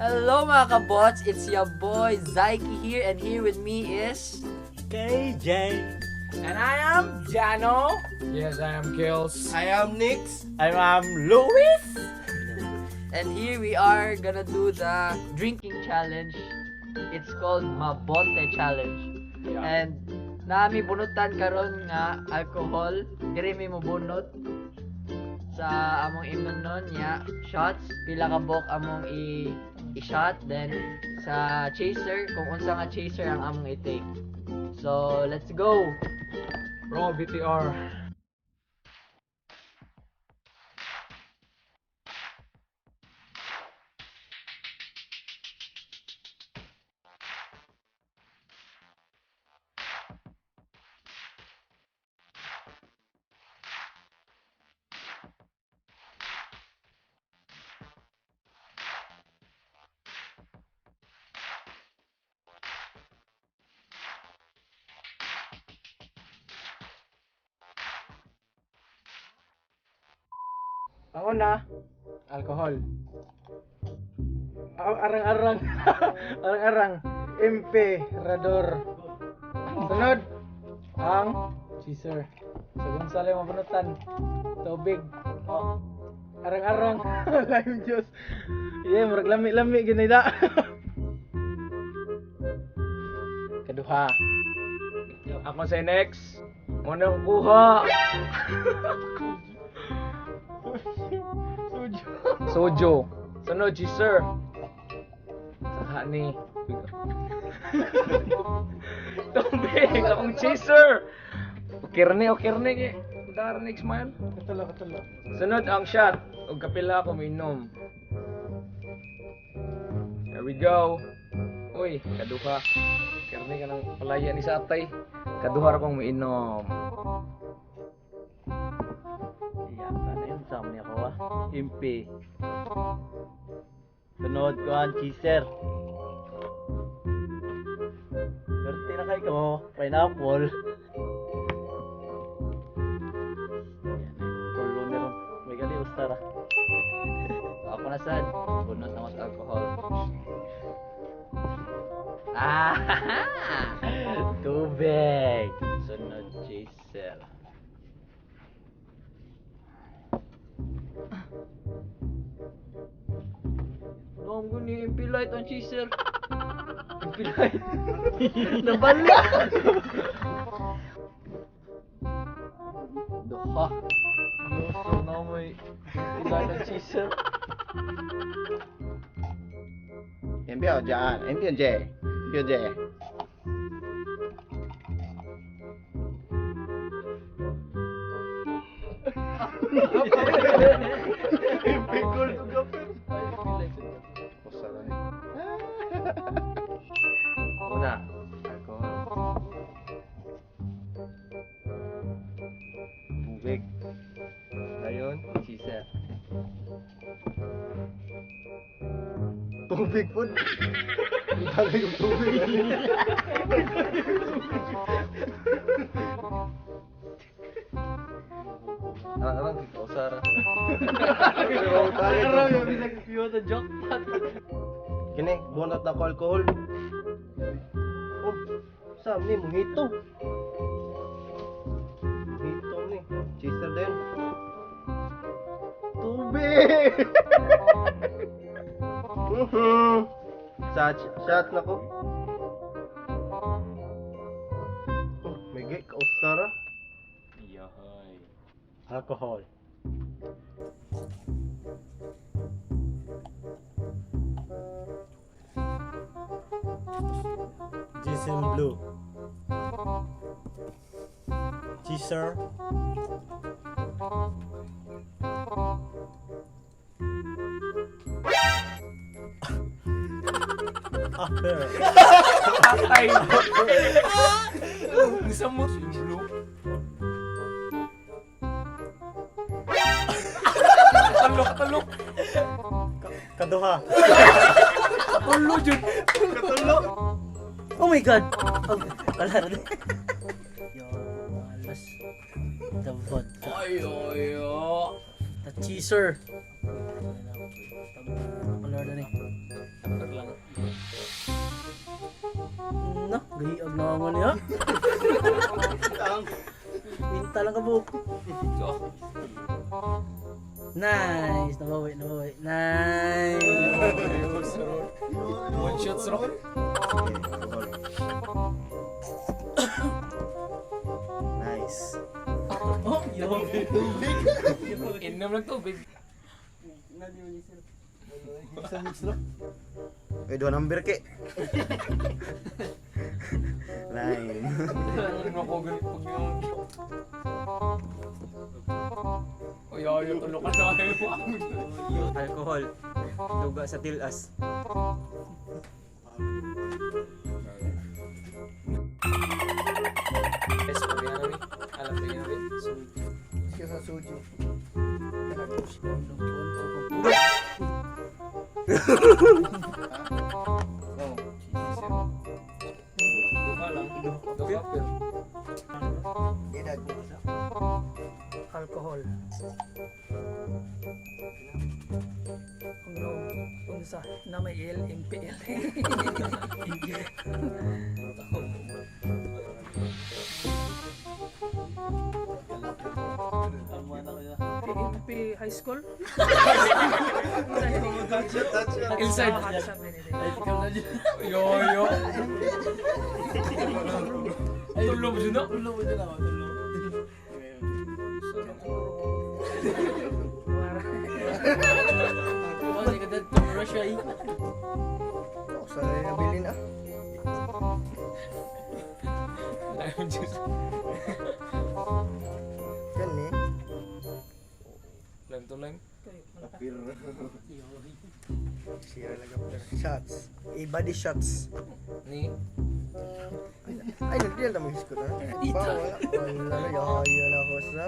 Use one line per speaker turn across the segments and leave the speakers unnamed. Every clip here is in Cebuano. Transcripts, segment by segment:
Hello, mga kabots! It's your boy Zyke here, and here with me is
KJ.
And I am Jano.
Yes, I am Kills.
I am Nix.
I am Louis.
And here we are gonna do the drinking challenge. It's called Mabote Challenge. And nami bunutan karon nga alcohol, diri mi mobunot sa among imnon niya shots, pila ka buok among i i-shot, then sa chaser, kung unsa nga chaser ang among i-take. So let's go.
Bro, BTR.
Ang una, alcohol. Arang-arang. Arang-arang. Emperador. Sunod, ang chaser. Sa Gonzales mabunutan. Tubig. Oh. Arang-arang. Lime juice. Yeah, murag lami-lami ginida. Kaduha.
Ako sa next. Muna akong kuha.
Sujo.
Sojo. Sunod, sir. Saka ni. Tubig. Akong chaser. Okay ni, okay ni. Dar ni smile.
Katulo, katulo.
Sunod ang shot. Og kapila ako minom. Here we go. Uy, kaduha. Karni ka ng palaya ni sa atay. Kaduha ra kong miinom.
Iyaka na yun. Sama niya ko ah. MP. Sunod ko ang chaser. Swerte na kayo mo. Pineapple. Ayan eh. Tulo na ron. May gali ustara.
So, ako na sad, bunot na mas alcohol. Ah!
Tubig. Sunod chaser.
No, ang guni, MP light ang chaser. MP light. Nabalik! Duha.
Gusto na may MP light ang chaser.
MP o Jan. MP o J. MP o J. MP gold ug kapit.
MP light.
Usa ra ni.
Una, alcohol.
Tubig.
Dayon.
Chaser.
Tubig pud. Tagay yung tubig.
Arang-arang kay Usara.
Arang-arang yung bisag yung jackpot.
Kini, bunot na ko alcohol. Oh, saan ni mojito? Mojito ni. Chaser din. Tubig. Shot, shot na ko. Oh, may gay ka usara.
Iyahay.
Alcohol.
Jason Blue. Chaser. Upper.
Atay. Gusto mo yung blue. Katulok, katulok.
Kaduha.
Katulo jud.
Katulo.
Oh my God! Oh, wala rin. Yo, malas. The vodka.
Ay, ay, ay.
The chaser. Color na ni.
Tama niya. Pinta lang ka buhok. Nice! Nabawi, nabawi. Nice!
One shot sro.
Sige, alcohol. Nice.
Oh, yun.
Inom lang tubig.
Uy, duha number ke. Lime.
Ano ako ganit pag yung... Uy, ayaw, tulog ka na kayo.
Alcohol. Duga sa tilas.
Yes, pagyan na rin. Alam, pagyan na rin.
Siya sa soju. Oh.
Duha lang. Duha, pero.
Edad.
Alcohol. Kung no, unsa na may L, M, P, L. PMP High School?
Inside. Yo, yo. Tulog mo na.
Tulo mo dyan ako, tulo.
Wala ka dad Russia eh.
Oh, sana yung nabilin ah.
Lime juice.
Yan eh.
Lime to lime.
Sira lang after. Shots. Eh, body shots.
Ni.
Ay, nagdial na mo hiskot ah. Ba, wala. Wala na. Yaya na ako sa.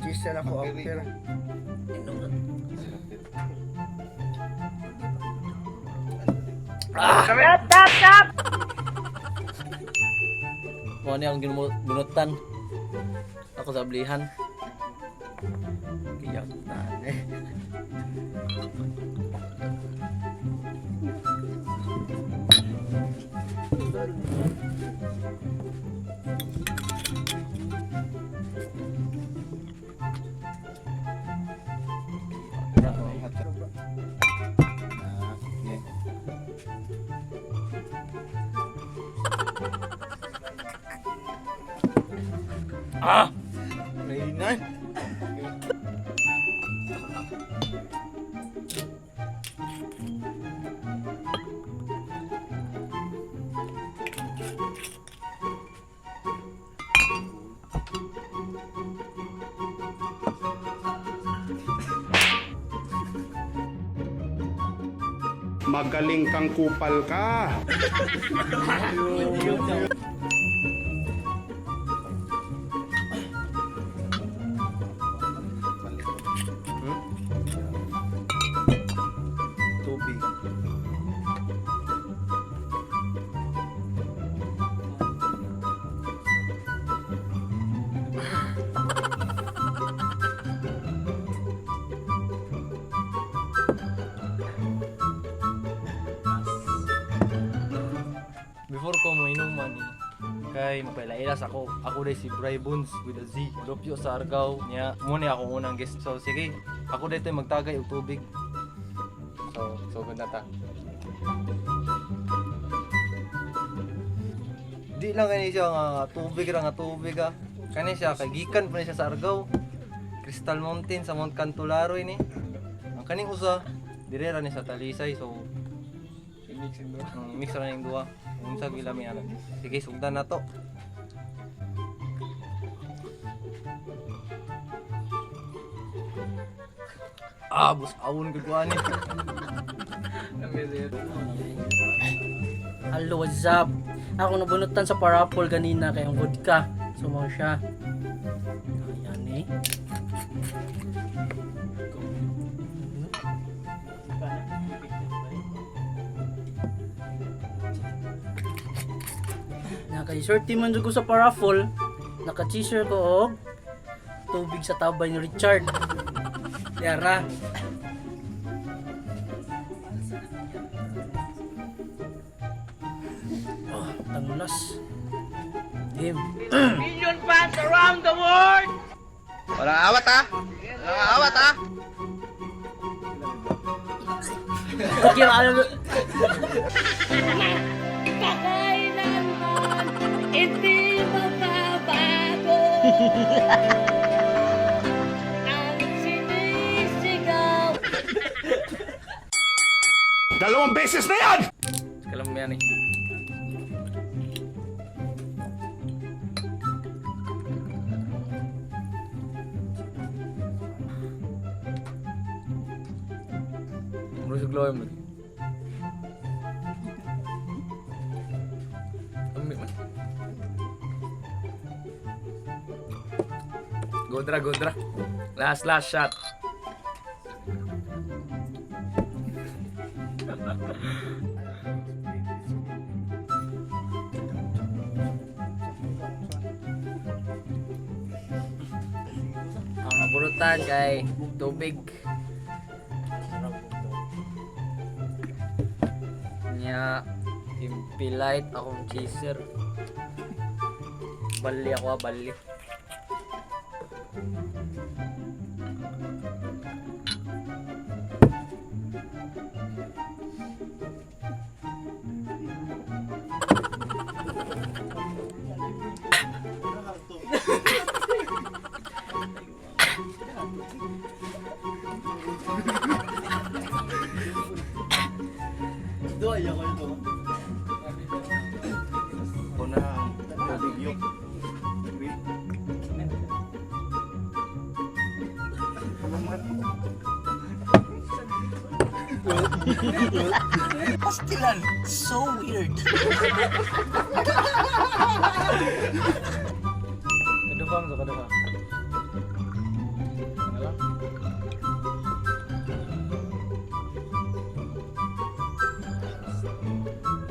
Cheese na ako after.
Mo ni akong ginutan. Ako sa ablihan. Iyak na.
Magaling kang kupal ka.
Tubig.
Before ko mo inom man eh, kay mapaila-ilas ako. Ako dai si Bry Bones with a Z. Lupyo sa Argao niya. Mo ni ako unang guest. So sige, ako dai to'y magtagay og tubig.
So, so na ta.
Di lang kani siya nga tubig ra nga tubig ah. Kani siya kay gikan pa ni siya sa Argao. Crystal Mountain sa Mount Cantolaro ini. Ang kaning usa dire ra ni sa Talisay, so
Mix in duha.
ang mix ra ning duha. Unsa gilami ana. Sige, sugdan na to. Ah, bus awon gud ko ani.
Hello, what's up? Ako nabunutan sa parapol ganina kay ang vodka. So mo siya. Ayan eh. Na kay swerte man jud ko sa parafol. Naka-chaser ko og tubig sa tabay ni Richard. Yara. Oh, tanglas. Game.
Million fans around the world!
Walang awat ah. Walang awat ah.
Okay, ano
Pakailanman hindi magbabago ang sinisigaw.
Dalawang beses na yan!
Kalam mo yan eh. Murag sa mo. Ambil man. Godra, godra. Last, last shot.
Ang naburutan kay tubig. Nya impilite akong chaser. Bali ako ah, bali.
Ako na ang tubig yuk.
Pastilan. So weird.
Kaduha mo kaduha. Ano lang?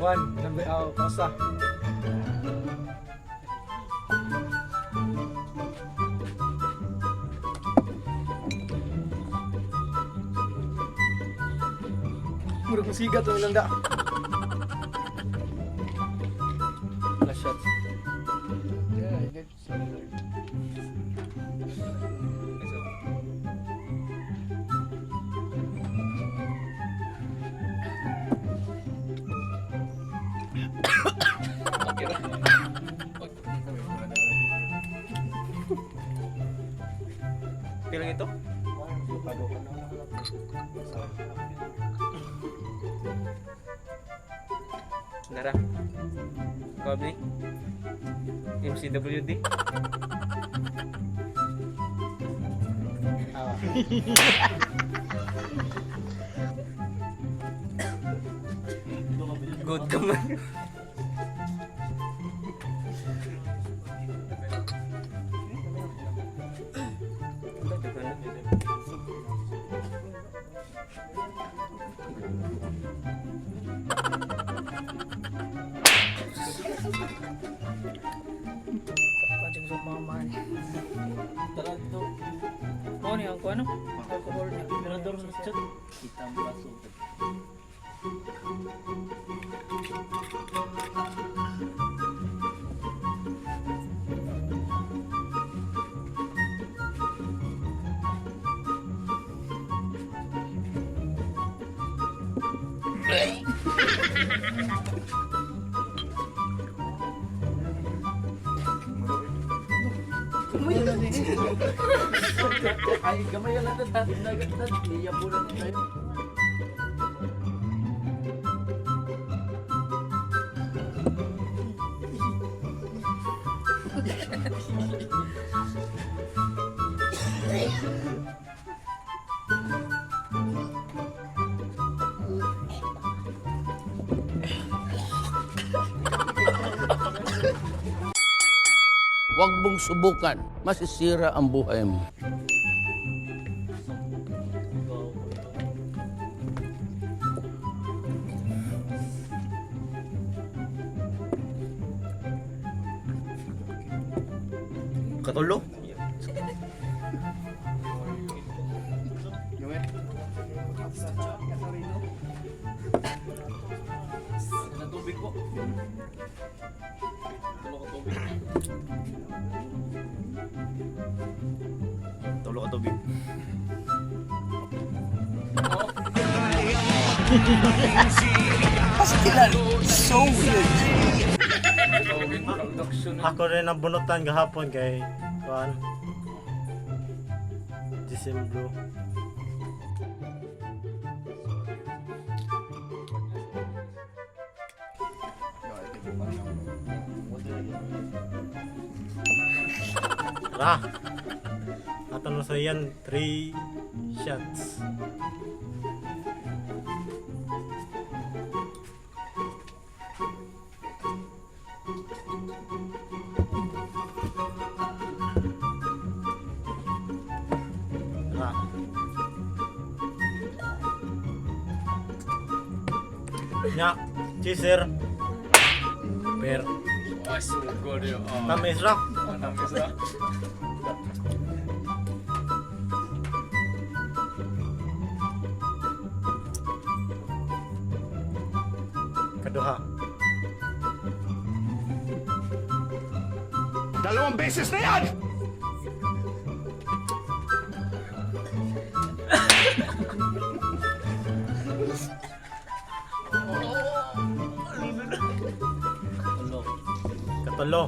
One, number, oh, pasa.
Murag musiga to ilang da. Last shot.
Pilang ito? Dara. Kobli. MCWD. Good ka man.
Pajang sa mama ni. Tara dito. Mo ni ang kuano? Alcohol ni Mirador sa chat.
Kitang baso.
Ay, gamay lang natin. Nagtad, iya po na tayo.
Huwag mong subukan, masisira ang buhay mo.
Katulo.
Tubig po. Tulo ka tubig.
Tulo ka tubig.
Ako rin ang bunutan gahapon kay kuan. December. Tara. Ato na sa iyan 3 shots. Tara. Nya, cheeser. Per.
Ay, sugod yun. Oh.
Tamis ra.
Tamis ra.
Kaduha.
Dalawang beses na yan!
Katulo.